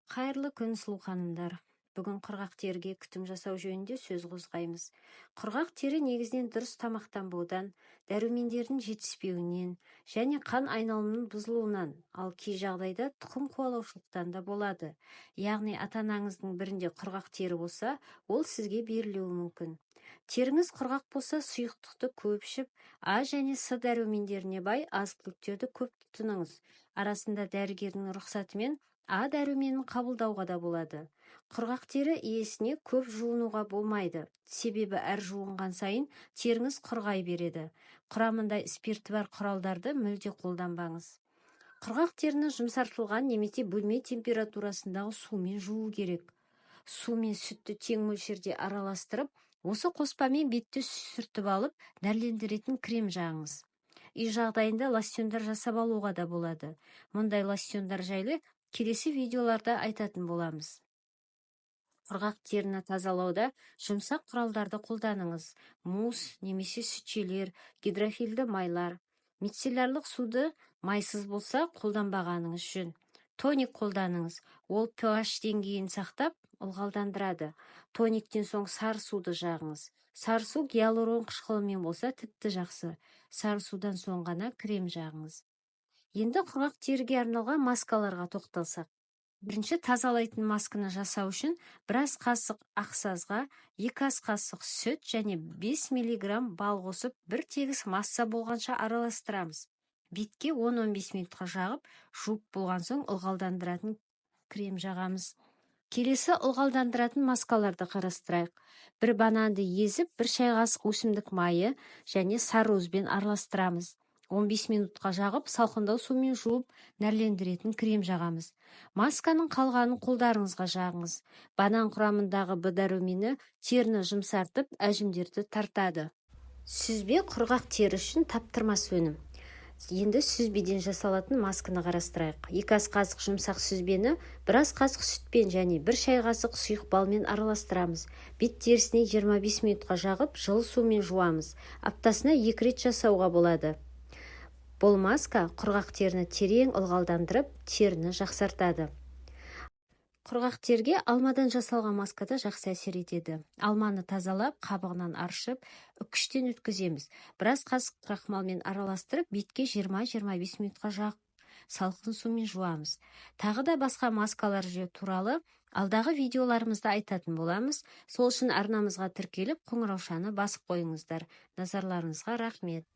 Қайырлы күн, сұлу ханымдар! Бүгін құрғақ теріге күтім жасау жөнінде сөз қозғаймыз. Құрғақ тері негізінен дұрыс тамақтанбаудан, дәрумендердің жетіспеуінен және қан айналымының бұзылуынан, ал кей жағдайда тұқым қуалаушылықтан да болады. Яғни ата-анаңыздың бірінде құрғақ тері болса, ол сізге берілуі мүмкін. Теріңіз құрғақ болса, сұйықтықты көп ішіп, А және С дәрумендеріне бай азық-түліктерді көп тұтыныңыз. Арасында дәрігердің рұқсатымен А дәруменін қабылдауға да болады. Құрғақ тері иесіне көп жуынуға болмайды. Себебі әр жуынған сайын теріңіз құрғай береді. Құрамында спирті бар құралдарды мүлде қолданбаңыз. Құрғақ теріні жұмсартылған немесе бөлме температурасындағы сумен жуу керек. Су мен сүтті тең мөлшерде араластырып, осы қоспамен бетті сүртіп алып, нәрлендіретін крем жағыңыз. Үй жағдайында лосьондар жасап алуға да болады. Мұндай лосьондар жайлы келесі видеоларда айтатын боламыз. Құрғақ теріні тазалауда жұмсақ құралдарды қолданыңыз. Мусс немесе сүтшелер, гидрофильді майлар. Мицеллярлық суды майсыз болса, қолданбағаныңыз жөн. Тоник қолданыңыз. Ол pH деңгейін сақтап, ылғалдандырады. Тониктен соң сары суды жағыңыз. Сары су гиалурон қышқылымен болса, тіпті жақсы. Сары судан соң ғана крем жағыңыз. Енді құрғақ теріге арналған маскаларға тоқталсақ. Бірінші тазалайтын масканы жасау үшін бір ас қасық ақсазға 2 ас қасық сүт және 5 миллиграмм бал қосып, бір тегіс масса болғанша араластырамыз. Бетке 10-15 минутқа жағып, жуып болған соң ылғалдандыратын крем жағамыз. Келесі ылғалдандыратын маскаларды қарастырайық. Бір бананды езіп, бір шай қасық өсімдік майы және сары уызбен араластырамыз. 15 минутқа жағып, салқындау сумен жуып, нәрлендіретін крем жағамыз. Масканың қалғанын қолдарыңызға жағыңыз. Банан құрамындағы Б дәрумені теріні жұмсартып, әжімдерді тартады. Сүзбе құрғақ тері үшін таптырмас өнім. Енді сүзбеден жасалатын масканы қарастырайық. 2 ас қасық жұмсақ сүзбені 1 ас қасық сүтпен және 1 шай қасық сұйық балмен араластырамыз. Бет терісіне 25 минутқа жағып, жылы сумен жуамыз. Аптасына 2 рет жасауға болады. Бұл маска құрғақ теріні терең ылғалдандырып, теріні жақсартады. Құрғақ теріге алмадан жасалған маска да жақсы әсер етеді. Алманы тазалап, қабығынан аршып, үккіштен өткіземіз. Бір ас қасық крахмалмен араластырып, бетке 20-25 минутқа жағып, салқын сумен жуамыз. Тағы да басқа маскалар туралы алдағы видеоларымызда айтатын боламыз. Сол үшін арнамызға тіркеліп, қоңыраушаны басып қойыңыздар. Назарларыңызға рахмет.